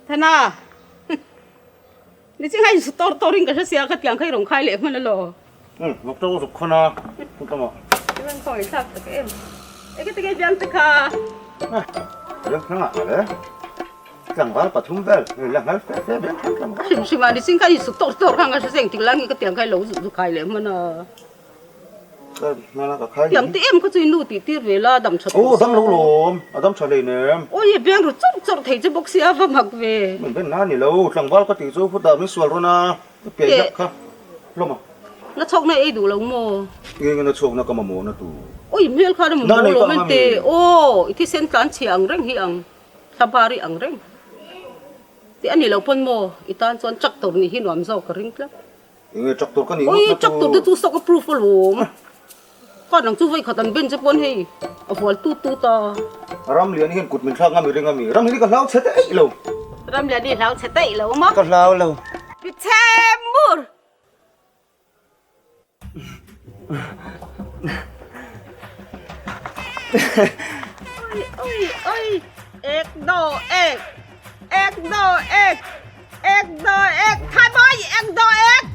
Thana Ni chinga in su tor tor in ka hre sia ka tiang kha i rawn khai leh hman alo. Umm vawk to zuk khawn a chutama. I rawn khaw i thlak tak em. Enge tinge biang te kha. Biang thlang ah le tlangval pathum vel la nghal fe fe biang thlang tlangval. Hrim hrim ah ni ching kha in su tor tor kha ka hre sia engtik lai nge ka tiang kha i lo zu khai leh hman a. Tiang te em kha chu i nu tih tir ve la dam tha tawh. Aw dam lo lawm, a dam tha hlei nem. Awi biang ru chawrh chawrh thei che bawk sia va mak ve. Min ben na ni lo, tlangval ka tih chu khutah min sual rawn a, ka piai hlak kha hlawm a. Na chhawk na ei duh lo maw? Nge nge na chhawk na ka mamawh na tur. Awi hmel khan a mamawh lo men te, aw i thisen tlan chhia ang reng hi ang, thlabari ang reng. Tih a ni lo pawn maw, i tan chuan tractor nih hi nuam zawk ka ring tlat. Enge tractor ka nih ngawt na chu. Tractor te chu stock approve alawm. Khan ang chu vawikhat an ben che pawn hei a hual tut tut a. Ramlian hian kut min thlak ngam i ring ami? Ramlian hi ka hlau chhe daih lo. Ramlian hi hlau chhe daih lo maw? Ka hlau lo. Pi Chhemur! Oi oi oi ek do ek ek do ek ek do ek khai boy ek do ek.